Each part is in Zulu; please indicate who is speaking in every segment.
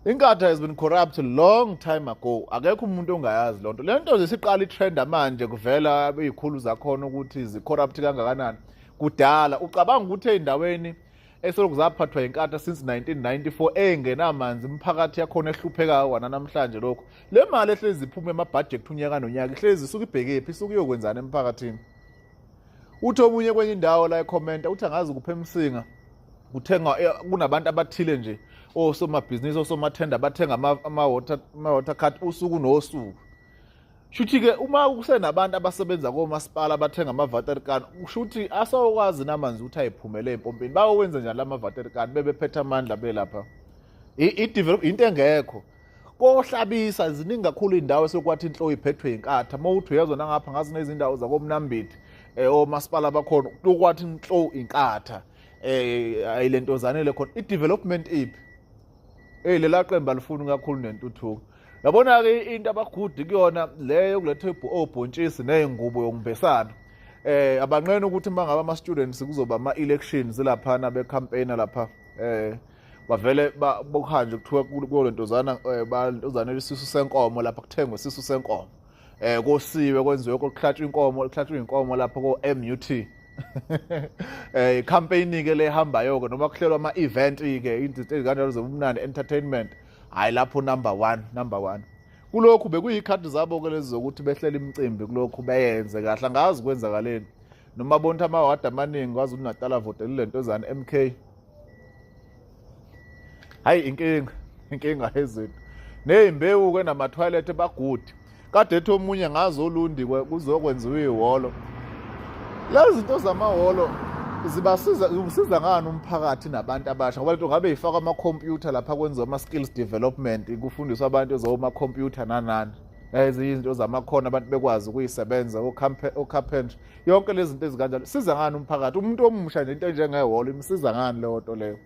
Speaker 1: Inkatha has been corrupt long time ago. Akekho umuntu ongayazi lonto. Le nto nje siqala itrend manje kuvela izikhulu zakhona ukuthi zi-corrupt kangakanani. Kudala ucabanga ukuthi ey'ndaweni eselokhu zaphathwa inkatha since 1994 engenamanzi imiphakathi yakhona ehluphekayo kwana namhlanje lokhu. Le mali ehlezi iphuma emabhajethi unyaka nonyaka ihlezi isuke ibhekephi, isuke iyokwenzani emphakathini. Uthi omunye kwenye indawo la ekhomenta uthi angazi kuphi eMsinga kuthenga kunabantu abathile nje osomabhizinisi osomathenda bathenga ama-water cart usuku nosuku. Shuthi-ke uma kusenabantu abasebenza komasipala abathenga ama-waterkan, kushuthi asawokwazi namanzi ukuthi ayiphumele empompini. Bayowenza njani la ma-waterkan bebephethe amandla belapha? Into engekho. Kohlabisa ziningi kakhulu iy'ndawo esekwathi inhlo iphethwe yinkatha. Uma uthi uyezwa nangapha ngazi nezindawo zakomnambithi omasipala bakhona lokwathi inhlo inkatha ayilentozane le khona i-development iphi? Lela qembu alifuni kakhulu nentuthuko. Yabona-ke into abagudi kuyona le yokuletha obhontshisi ney'ngubo yokumbesana. Abanqena ukuthi uma ngabe ama-students kuzoba ama-elections laphana becampaigner lapha bavele bokuhanjwe kuthiwa kulo ntozana bantozana isisu senkomo lapha kuthengwe isisu senkomo. Kosiwe kwenziwe kokuhlatshwa inkomo, kuhlatshwa inkomo lapha ko-MUT. Campaign ke lehambayo ke noma kuhlelwa ama event ke izinto ezikanjalo zobumnandi entertainment, hayi lapho number 1, number 1. Kulokhu bekuyikhathi zabo ke lezi zokuthi behlele imicimbi kulokhu beyenze kahle, angazi kwenzakaleni. Noma bonke amawadi amaningi kwaZulu Natal avotele lentozana MK. Hayi inkinga, inkinga yezinto. Nezimbewu ke nama toilet bagudi. Kade ethi omunye ngazo olundi kuzokwenziwa ihholo. Lezi zinto zamahholo zibasiza, usiza ngani umphakathi nabantu abasha? Ngoba lento ngabe ifakwa ama-computer lapha kwenziwa ama-skills development, kufundiswa abantu ezoma-computer nanani. Ezinye izinto zamakhono abantu bekwazi ukuyisebenza, o-carpentry, yonke lezi zinto ezikanjalo. Siza ngani umphakathi? Umuntu omusha nje into enjengehholo imsiza ngani leyo nto leyo?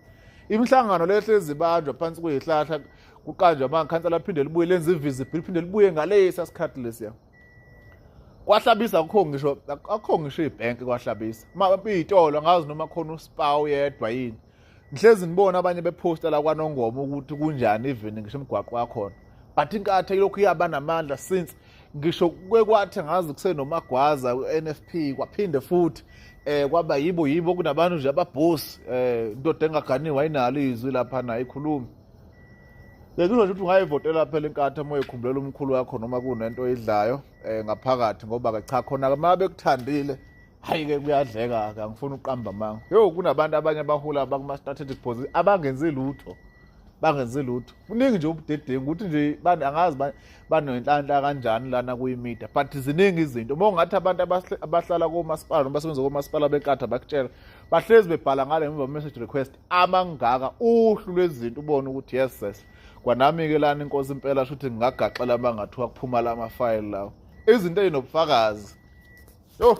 Speaker 1: Imihlangano lehlezi ibanjwa phansi kwezihlahla, kuqanjwa amakhansela aphinde libuye lenze i-visibility, liphinde libuye ngalesa sikhathi lesiya. Kwahlabisa akukho ngisho, akukho ngisho ibhenki kwahlabisa. Uma iy'tolo angazi noma khona uSpar uyedwa yini. Ngihlezi ngibona abanye bephosta la kwaNongoma ukuthi kunjani even ngisho imigwaqo yakhona. But inkatha ilokhu iyaba namandla since ngisho kwekwathi ngazi kusenomagwaza u-NFP kwaphinde futhi kwaba yibo yibo kunabantu nje ababhosi indoda engaganiwe ayinalo izwi lapha nayo ikhuluma. Bekuzwa nje ukuthi ungayivotela phela inkatha uma uyikhumbulela umkhulu wakho noma kunento oyidlayo ngaphakathi, ngoba ke cha khona uma bekuthandile hayi ke kuyadleka ke, angifuni ukuqamba amanga. Yo kunabantu abanye abahula abakuma strategic position abangenzi lutho, bangenzi lutho. Kuningi nje ubudedengu ukuthi nje angazi banenhlanhla kanjani lana kuyimedia, but ziningi izinto. Uma ungathi abantu abahlala komasipala noma basebenza komasipala benkatha bakutshela bahlezi bebhala ngale emva message request amangaka uhlu lwezinto, ubone ukuthi yes yes kwanami ke lana inkosi impela shuthi ngingagaxela uma ngathiwa kuphuma la mafayili lawo, izinto ezinobufakazi. Yo.